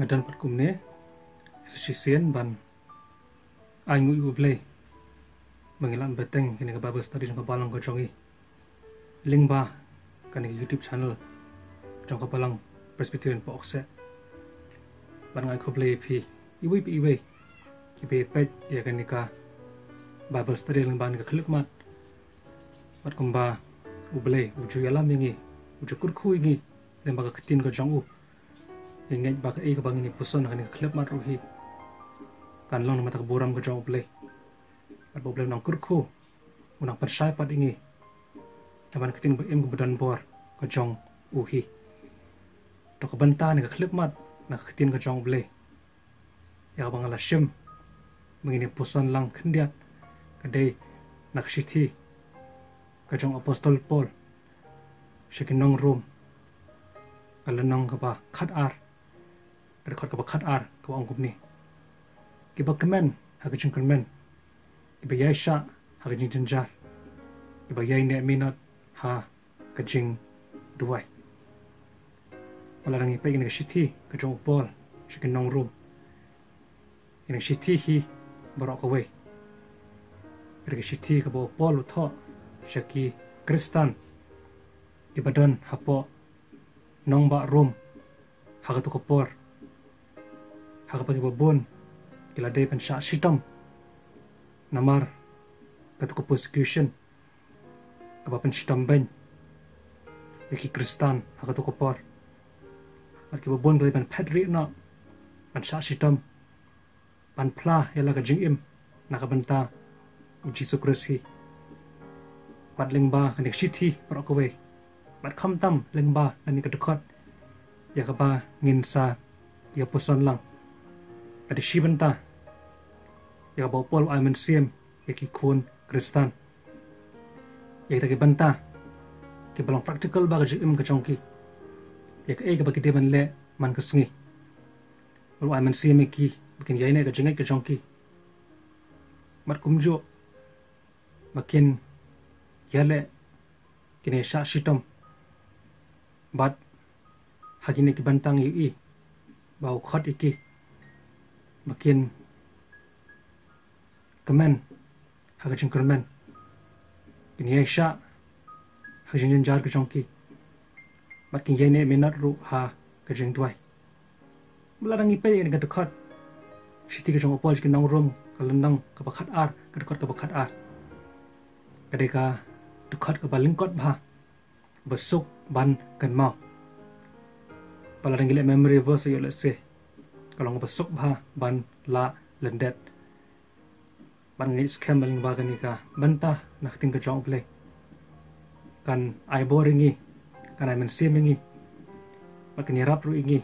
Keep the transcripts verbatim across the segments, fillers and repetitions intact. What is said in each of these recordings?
Nga don pat kumne sa shisien ban ai nguh ïa U Blei ba ngi lah ban bteng ïa kane ka Bible study jong ka balang ka jong ngi lyngba kane ka YouTube channel jong ka balang Presbyterian Pohkseh. Bad nga ai khublei ïa phi iwei pa iwei kiba ïa peit ïa kane ka Bible study lyngba kane ka khyllipmat. Bad kumba U Blei u ju ïalam ïa ngi, u ju kyrkhu ïa ngi lyngba ka ktien ka jong u, ïa ngeit ba kaei kaba ngin ïa puson ha kane ka khyllipmat ruh hi kan long namar ka burom ka jong U Blei. Bad ba U Blei u nang kyrkhu, u nang pynshai pat ïa ngi namar ka ktien ba im kaba don bor ka jong u hi. To ka bynta na ka khyllipmat na ka ktien ka jong U Blei ïa kaba nga la shim ba ngin ïa puson lang khyndiat ka dei na ka shithi ka jong Apostol Paul sha ki nong Rom, ka lynnong kaba khatar, ka dkhot kaba khatar, kaba ong kumne: Kiba kmen ha ka jingkyrmen, kiba ïaishah ha ka jingjynjar, kiba ïaineh minot ha ka jingduwai. Wat la dang ngi peit ïa kane ka shithi ka jong u Paul sha ki nong Rom, ïa kane ka shithi hi baroh kawei ka dei ka shithi kaba u Paul u thoh sha ki Khristan kiba don hapoh nongbah Rom ha kato ka por, ha kaba kiba bun ki la dei ban shah shitom namar kato ka persecution kaba pynshitom beiñ ïa ki Khristan ha kato ka por. Bad kiba bun ki la dei ban phet rieh noh, ban shah shitom, ban phla ïa la ka jingim na ka bynta u Jisu Khrist hi. Bad lyngba kane ka shithi baroh kawei, bad khamtam lyngba kane ka dkhot ïa kaba ngin sa ïa puson lang, ka dei shi bynta ïa kaba u Paul u ai mynsiem ïa ki khun Khristan. Ïa kita ki bynta kiba long practical bha ka jingim ka jong ki, ïa kaei kaba ki dei ban leh man ka sngi. U Paul u ai mynsiem ïa ki ba kin ïaineh ka jingngeit ka jong ki, bad kumjuh ba kin ïaleh, kin ïashah shitom. Bad ha kine ki bynta ngi ïohi ba u khot ïa ki ba kin kmen ha ka jingkyrmen, kin ïaishah ha ka jingjynjar ka jong ki, bad kin ïaineh minot ruh ha ka jingduwai. Wat la dang ngi peit ïa kane ka dkhot shithi ka jong u Paul sha ki nong Rom, ka lynnong kaba khatar, ka dkhot kaba khatar, ka dei ka dkhot kaba lyngkot bha, ba suk ban kynmaw. Wat la dang ngi leh memory verse ïoh lehse ka long kaba suk bha ban lah lyndet. Bad ngi skhem ba lyngba kane ka bynta na ka ktien ka jong U Blei kan ai bor ïa ngi, kan ai mynsiem ïa ngi, bad kan ïarap ruh ïa ngi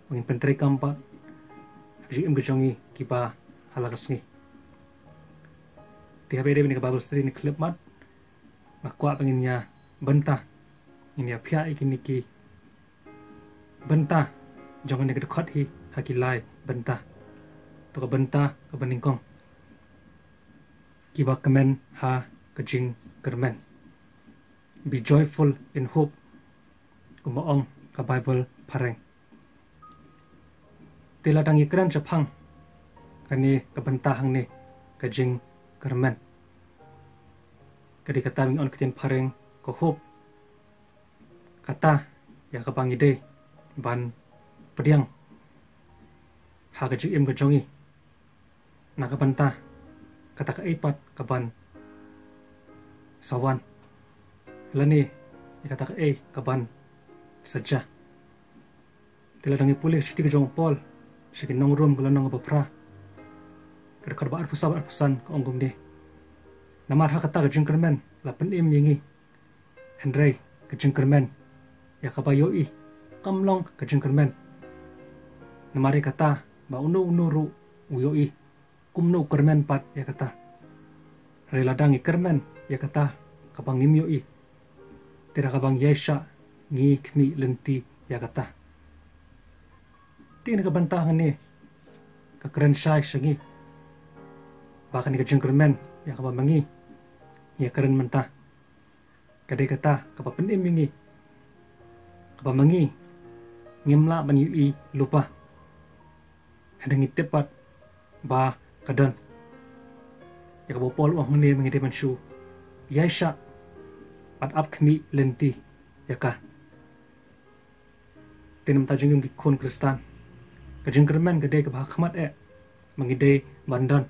ba ngin pyntreikam pat ha ka jingim ka jong ngi kiba ha la ka sngi. Te haba ïadei bad kane ka Bible study na ka khyllipmat, nga kwah ba ngin ïa bynta, ngin ïa phiah ïa kine ki bynta jong kane ka dkhot hi ha ki lai bynta. To ka bynta kaba nyngkong, kiba kmen ha ka jingkyrmen. Be joyful in hope, kumba ong ka Bible phareng. Te la dang ngi kren shaphang kane ka bynta hangne, ka jingkyrmen, ka dei kata ba ngi ong ka ktien phareng ka hope. Kata ïa kaba ngi dei ban pdiang ha ka jingim ka jong ngi na ka bynta kata kaei pat kaban sa wan, lane ïa kata kaei kaban sa jia. Te la dang ngi pule shithi ka jong u Paul sha ki nong Rom, ka lynnong kaba phra, ka dkhot ba arphew saw bad arphew san, ka ong kumne: Namar ha kata ka jingkyrmen la pynim ïa ngi, hynrei ka jingkyrmen ïa kaba ïohi kam long ka jingkyrmen. Namar ïa kata ba uno uno ruh u ïohi, kumno u kyrmen pat ïa kata? Hynrei la dang ngi kyrmen ïa kata kaba ngim ïohi, te da kaba ngi ïaishah ngi khmih lynti ïa kata. Te kane ka bynta hangne ka kren shai sha ngi ba kane ka jingkyrmen ïa kaba ma ngi ngi ïa kren mynta, ka dei kata kaba pynim ïa ngi, kaba ma ngi ngim lah ban ïohi lypa. Hynrei ngi tip pat ba ka don ïa kaba u Paul u ong hangne, ma ngi dei ban shu ïaishah bad ap khmih lynti ïa ka. Te namar ta jong ngi ki khun Khristan, ka jingkyrmen ka dei kaba ha khmat eh ma ngi dei ban don.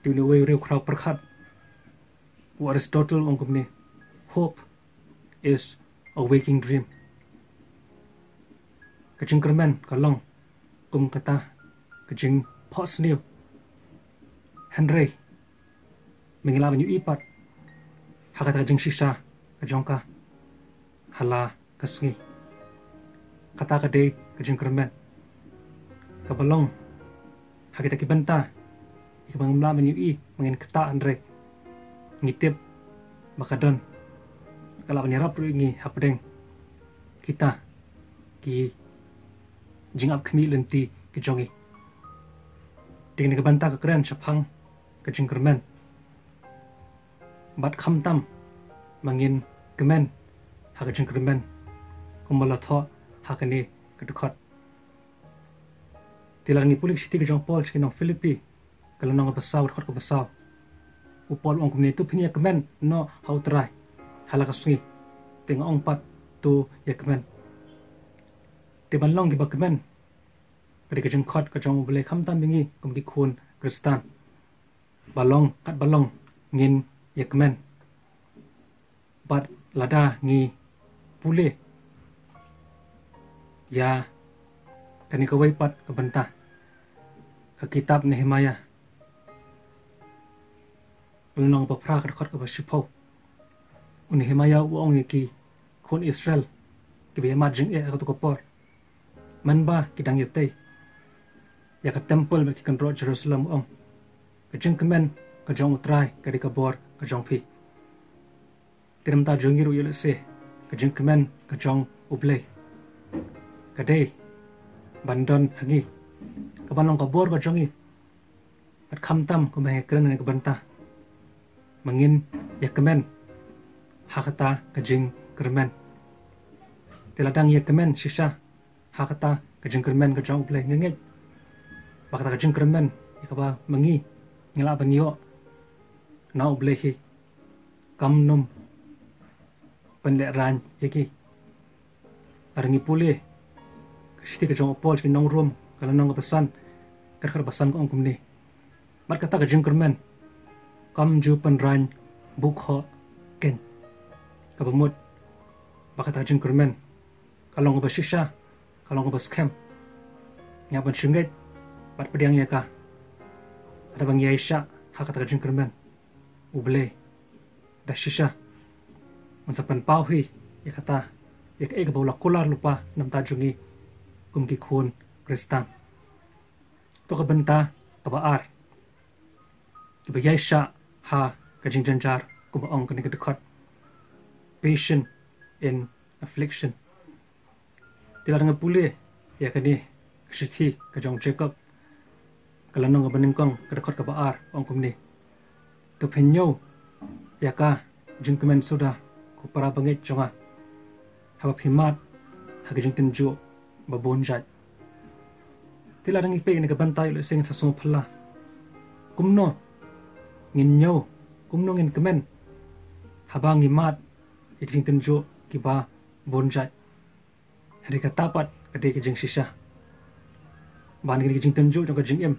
Te une uwei u riewkhraw pyrkhat, u Aristotle, u ong kumne: "Hope is a waking dream." Ka jingkyrmen ka long kum kata ka jingphohsniew, hynrei ma ngi lah ban ïohi pat ha kata ka jingshisha ka jong ka ha la ka sngi. Kata ka dei ka jingkyrmen kaba long ha kita ki bynta ïa kaba ngim lah ban ïohi, ma ngin ktah, hynrei ngi tip ba ka don, ka lah ban ïarap ruh ïa ngi hapdeng kita ki jingap khmih lynti ki jong ngi. Te kane ka bynta ka kren shaphang ka jingkyrmen bad khamtam ma ngin kmen ha ka jingkyrmen, kumba la thoh ha kane ka dkhot. Te lada ngi pule ka shithi ka jong u Paul sha ki nong Philippi, ka lynnong kaba saw, ka dkhot kaba saw, u Paul u ong kumne: "To phin ïa kmen noh ha U Trai ha la ka sngi." Te nga ong pat: "To ïa kmen." Te ban long kiba kmen ka dei ka jingkhot ka jong U Blei khamtam ïa ngi kum ki khun Khristan. Ba long kat ba long ngin ïa kmen. Bad lada ngi pule ïa kane kawei pat ka bynta, ka kitab Nehemiah, lynnong ba phra, ka dkhot kaba shiphew, u Nehemiah u ong ïa ki khun Israel kiba ïamad jingeh ha kato ka por, man ba ki dang ïatei ïa ka temple bad ki kynroh Jerusalem, u ong: "Ka jingkmen ka jong U Trai ka dei ka bor ka jong phi." Te namar ta jong ngi ruh ïa lehse ka jingkmen ka jong U Blei ka dei ban don ha ngi, ka ban long ka bor ka jong ngi. Bad khamtam kumba nga kren ha kane ka bynta, ma ngin ïa kmen ha kata ka jingkyrmen. Te lada ngi ïa kmen shisha ha kata ka jingkyrmen ka jong U Blei, nga ngeit ba kata ka jingkyrmen ïa kaba ma ngi ngi lah ban ïoh na U Blei hi, kam nym pynlehraiñ ïa ki. Lada ngi pule ka shithi ka jong u Paul sha ki nong Rom, ka lynnong kaba san, ka dkhot kaba san, ka ong kumne: "Bad kata ka jingkyrmen kam ju pynraiñ bukhoh keiñ." Kaba mut ba kata ka jingkyrmen ka long kaba shisha, ka long kaba skhem. Ngi hap ban shu ngeit bad pdiang ïa ka. Lada ba ngi ïaishah ha kata ka jingkyrmen, U Blei da shisha un sa pynpaw hi ïa kata, ïa kaei kaba u la kular lypa namar ta jong ngi kum ki khun Khristan. To ka bynta kaba ar, kiba ïaishah ha ka jingjynjar, kumba ong kane ka dkhot: "Patient in affliction." Te lada ngi pule ïa kane ka shithi ka jong u Jakob, ka lynnong kaba nyngkong, ka dkhot kaba ar, ong kumne: "To phin ñiew ïa ka jingkmen suda, ko para bangeit jong nga, haba phi mad ha ka jingtynjuh ba bun jait." Te lada ngi peit ïa kane ka bynta, ïa lehse ngin sa sngewphylla kumno ngin ñiew, kumno ngin kmen haba ngi mad ïa ki jingtynjuh kiba bun jait. Hynrei kata pat ka dei ka jingshisha. Ban kine ki jingtynjuh jong ka jingim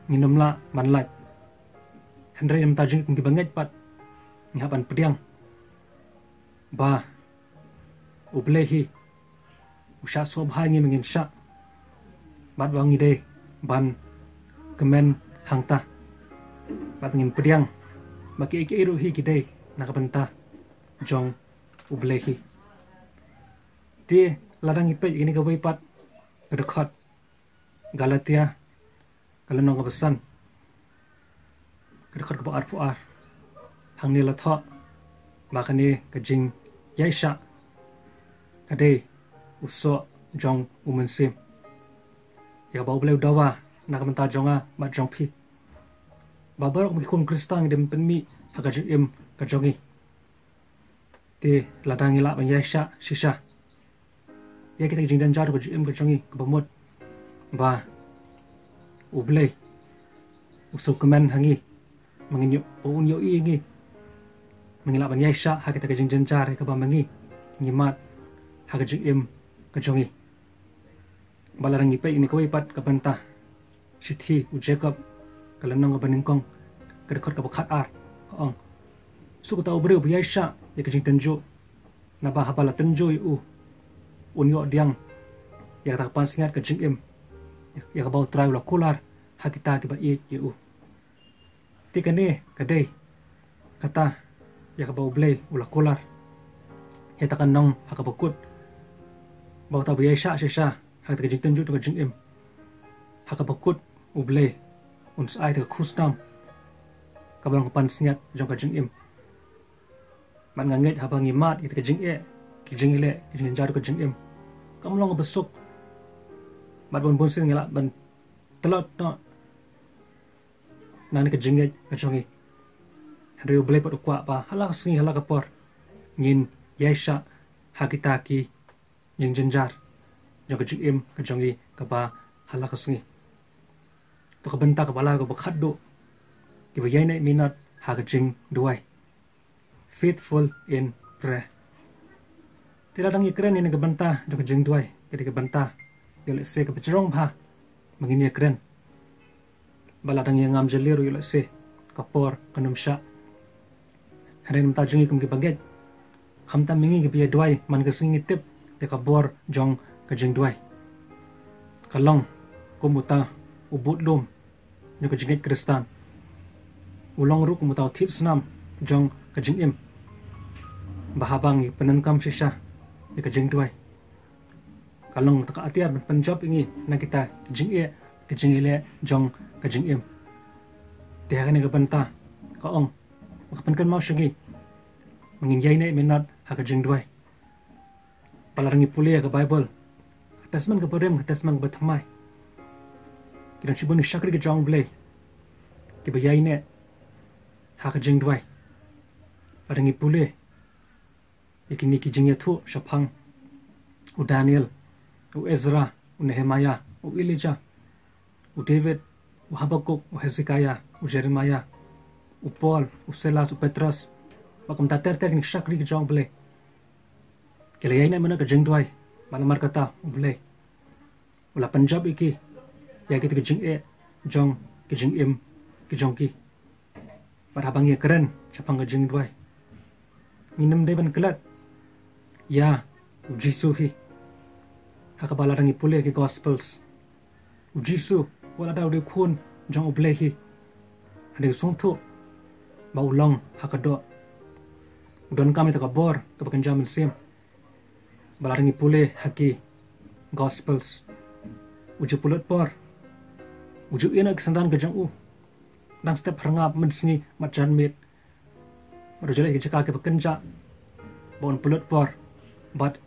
ngin ym lah ban lait. Hynrei namar ta jong ngi kum kiba ngeit pat, ngi hap ban pdiang ba U Blei hi u shah sngewbha ïa ngi ba ngin shah, bad ba ngi dei ban kmen hangta, bad ba ngin pdiang ba kiei kiei ruh hi ki dei na ka bynta jong U Blei hi. Te lada ngi peit ïa kane kawei pat ka dkhot, Galatia, ka lynnong kaba san, ka dkhot kaba arphew ar, hangne la thoh ba kane ka jingïaishah ka dei u soh jong u Mynsiem, ïa kaba U Blei u dawa na ka bynta jong nga bad jong phi, ba baroh kum ki khun Khristan ngi dei ban pynmih ha ka jingim ka jong ngi. Te lada ngi lah ban ïaishah shisha ïa kita ki jingjynjar ka jingim ka jong ngi, kaba mut Ba U Blei u sngewkmen ha ngi, ma ngin ïoh, ba un ïohi ïa ngi, ma ngi lah ban ïaishah ha kita ki jingjynjar ïa kaba ma ngi ngi mad ha ka jingim ka jong ngi. Ba lada ngi peit ïa kawei pat ka bynta, shithi u Jakob, ka lynnong kaba nyngkong, ka dkhot kaba khatar, ka ong: Suk uta u briew ba ïaishah ïa ka jingtynjuh, naba haba la tynjuh ïa u, un ïoh pdiang ïa kata ka pansngiat ka jingim, ïa kaba U Trai u la kular ha kita kiba ïeit ïa u. Te kane ka dei kata ïa kaba U Blei u la kular ïa kata ka nong ha kaba kut, ba uta uba ïaishah shisha ha kata ka jingtynjuh jong ka jingim, ha kaba kut U Blei un sa ai ïa kata ka khusnam kaba long ka pansngiat jong ka jingim. Bad nga ngeit haba ngi mad ïa kata ka jingeh, ka jingeh, ka jingjynjar ka jingim, kam long kaba suk. Bad bun bun sien ngi lah ban tlot noh na kane ka jingngeit ka jong ngi. Hynrei U Blei pat u kwah ba ha la ka sngi, ha la ka por, ngin ïaishah ha kita ki jingjynjar jong ka jingim ka jong ngi kaba ha la ka sngi. To ka bynta kaba lai kaba khatduh, kiba ïaineh minot ha ka jingduwai. Faithful in prayer. Te lada ngi kren ïa kane ka bynta jong ka jingduwai, ka dei ka bynta, ïoh lehse, kaba jrong bha ba ngin ïa kren. Ba lada ngi ngam jylliew ruh, ïoh lehse, ka por kan ym shah. Hynrei na ka bynta jong ngi kum kiba ngeit, khamtam ma ngi kiba ïa duwai man ka sngi, ngi tip ïa ka bor jong ka jingduwai. Ka long kum uta u budlum jong ka jingngeit Khristan. U long ruh kum uta u thied snam jong ka jingim, ba haba ngi pyndonkam shisha ïa ka jingduwai, ka long kata ka atiar ban pynjop ïa ngi na kita ki jingeh, ki jingeh jong ka jingim. Te ha kane ka bynta, ka ong, ba ka pynkynmaw sha ngi ba ngin ïaineh minot ha ka jingduwai. Ba lada ngi pule ïa ka Baibl, ka Testament kaba rim, ka Testament kaba thymmai, ki don shibun ki shakri ka jong U Blei kiba ïaineh ha ka jingduwai. Lada ngi pule ïa kine ki jingïathuh shaphang u Daniel, u Ezra, u Nehemiah, u Elijah, u David, u Habakuk, u Hezekiah, u Jeremiah, u Paul, u Silas, u Petros, bad kumta ter ter ki shakri ki jong U Blei, ki la ïaineh minot ha ka jingduwai. Bad namar kata U Blei u la pynjop ïa ki ïa kita ki jingeh jong ki jingim ki jong ki. Bad haba ngi kren shaphang ka jingduwai, ngim dei ban klet ïa U Jisu hi. Ha kaba lada ngi pule ki Gospels, U Jisu, wat lada u dei u Khun jong U Blei hi, hynrei u sngewthuh ba u long ha ka doh, u donkam ïa kata ka bor kaba kynja mynsiem. Ba lada ngi pule ha ki Gospels, u ju pynlut por, u ju ïeh noh ïa ki synran ka jong u, dang step phyrngab mynsngi mat janmiet, bad u ju leit ha ki jaka kiba kynjah ba un pynlut por bad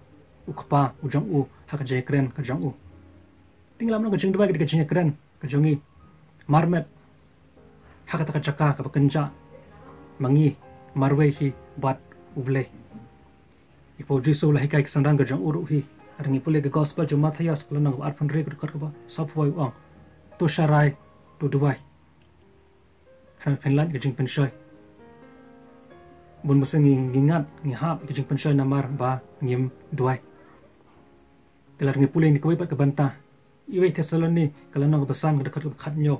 u Kpa u jong u ha ka jingkren ka jong u. Te ngi lah ban ong ka jingduwai ka dei ka jingkren ka jong ngi marmet ha kata ka jaka kaba kynjah ma ngi marwei hi bad U Blei. Ïa kaba U Jisu u la hikai ki synran ka jong u ruh hi. Lada ngi pule ka Gospel jong u Mathaios, ka lynnong kaba arphew hynriew, ka dkhot kaba sawphew wei, u ong: To sharai, to duwai. Khnang ba phin lait ïa ka jingpynshoi. Bun bha sien ngi, ngi ngat, ngi hap ïa ka jingpynshoi namar ba ngim duwai. Te lada ngi pule ïa kawei pat ka bynta, Wei Thessaloni, ka lynnong kaba san, ka dkhot kaba khathynñiew,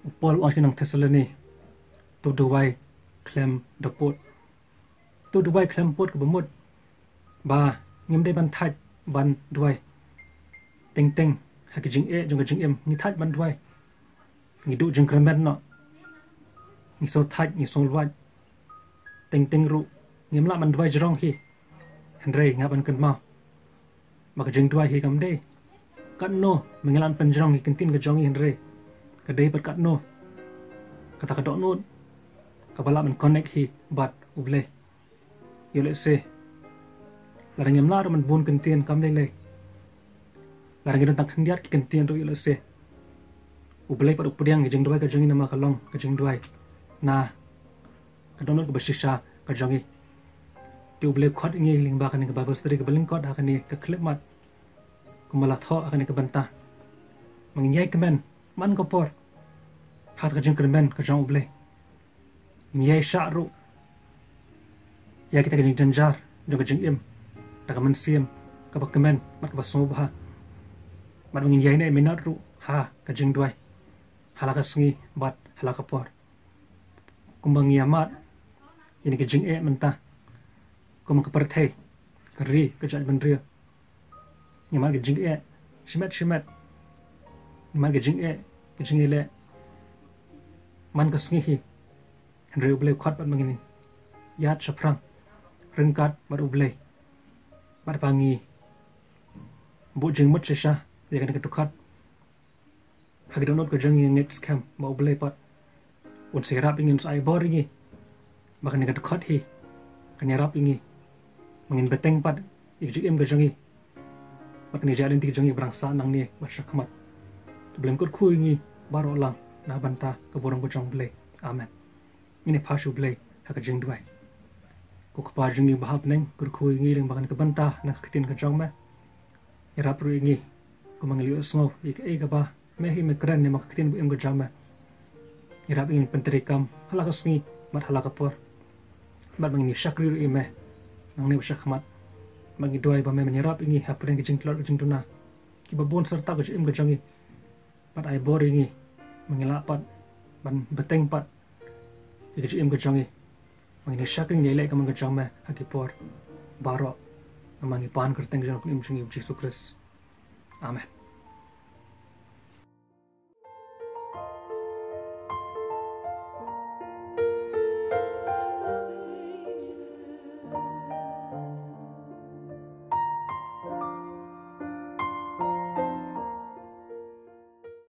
u Paul u ong sha ki nong Thessaloni: To duwai khlem da pud. To duwai khlem pud, kaba mut ba ngim dei ban thait ban duwai. Teng teng ha ki jingeh jong ka jingim ngi thait ban duwai. Ngi duh jingkyrmen noh, ngi sngew thait, ngi sngew lwait. Teng teng ruh ngim lah ban duwai jrong hi. Hynrei nga ban kynmaw ba ka jingduwai hi kam dei katno ma ngi lah ban pynjrong ïa ki ktien ka jong ngi, hynrei ka dei pat katno kata ka dohnud kaba lah ban connect hi bad U Blei. Ïoh lehse lada ngim lah ruh ban bun ki ktien kam lei lei, lada ngi don tang khyndiat ki ktien ruh, ïoh lehse U Blei pat u pdiang ïa ka jingduwai ka jong ngi, namar ka long ka jingduwai na ka dohnud kaba shisha ka jong ngi. Te U Blei u khot ïa ngi lyngba kane ka Bible study kaba lyngkot ha kane ka khyllipmat, kumba la thoh ha kane ka bynta. Ma ngin ïai kmen man ka por ha ka jingkyrmen ka jong U Blei. Ngin ïai shah ruh ïa kita ki jingjynjar jong ka jingim, da ka mynsiem kaba kmen bad kaba sngewbha. Bad ma ngin ïai neh minot ruh ha ka jingduwai, ha la ka sngi bad ha la ka por. Kumba ngi ïa mad ïa kine ki jingeh mynta, kumba ka pyrthei, ka ri, ka jaitbynriew, ngi mad ki jingeh shimet shimet. Ngi mad ki jingeh, ki jingeh leh man ka sngi hi. Hynrei U Blei u khot bad ma ngin ïaid shaphrang ryngkat bad U Blei, bad ba ngi buh jingmut shisha ïa kane ka dkhot. Ha ki dohnud ka jong ngi ngeit skhem ba U Blei pat un sa ïarap ïa ngi, un sa ai bor ïa ngi, ba kane ka dkhot hi kan ïarap ïa ngi ba ngin bteng pat ïa ka jingim ka jong ngi, ba kan ïa jia lynti ka jong ngi ba rang sah nangne bad shakhmat. To U Blei un kyrkhu ïa ngi baroh lang na bynta ka burom ka jong U Blei. Amen. Ngin ïa phai sha U Blei ha ka jingduwai. Ko Kpa jong ngi ba ha bneng, kyrkhu ïa ngi lyngba kane ka bynta na ka ktien ka jong me. Ïarap ruh ïa ngi kumba ngi la ïohsngew ïa kaei kaba me hi me kren ne ma ka ktien ba im ka jong me. Ïarap ïa ngi pyntreikam ha la ka sngi bad ha la ka por, bad ba ngin ïa shakri ruh ïa me nangne bad shakhmat. Ba ngi duwai ba me men ïarap ïa ngi hapdeng ka jingtlot ka jingduna kiba bun syrta ka jingim ka jong ngi, bad ai bor ïa ngi ba ngin lah pat ban bteng pat ïa ka jingim ka jong ngi, ba ngin ïa shakri, ngin ïa leh ka mon ka jong me ha ki por baroh. Namar ngi pan kyrteng ka jong U Nongpynim jong ngi U Jisu Khrist. Amen.